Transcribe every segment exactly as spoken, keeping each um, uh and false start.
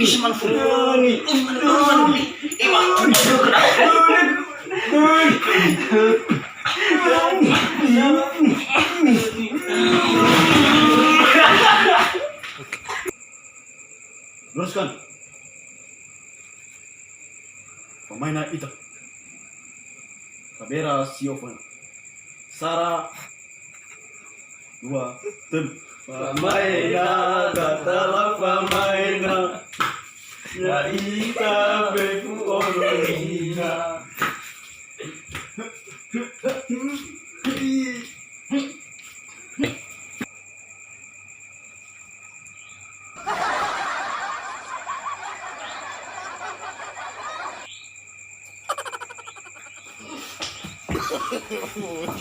Isi manfuri. Isi manfuri. Iwa. Luruskan. Pemainna ita. Kabera siofon. Sara. Dua, telu. Pamaina, datala pamaina. Ya'ita fefu oronina.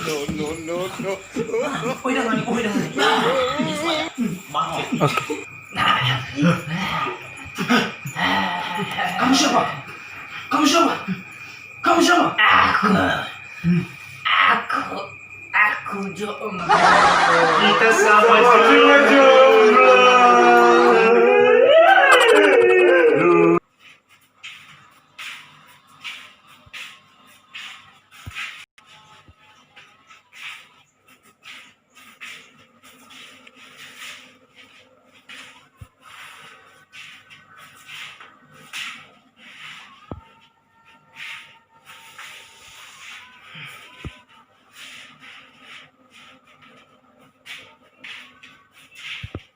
No, no, no, no. Oi, dangan, oi, dangan. Oke. Kamu siapa? Kamu siapa? Kamu siapa? Aku. Aku. Aku jomblo. Kita sama juga jomblo.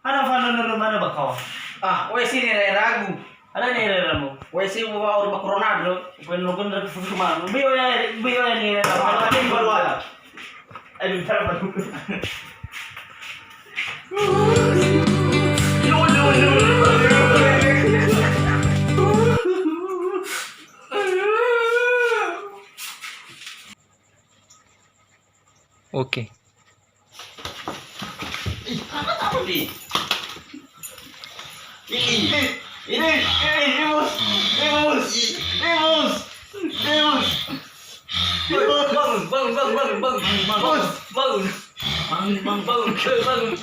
Hana fanono mana ba kawa. Ah, we sini re ragu. Ada ni re ramu. We si wa ori ba corona do. We no gun re fufuma. Bi oya, bi oya ni re. Ada ni baru ada. Aduh, cara baru. Oke. Ih, apa tahu ni? Ini, ini, ini, ini, Bos. Ini, Bos. Ini, Bos. Ini, Bos. Bangun, bangun, bangun, bangun, bangun. Bos. Bangun. Bangun, bangun, bangun, bangun.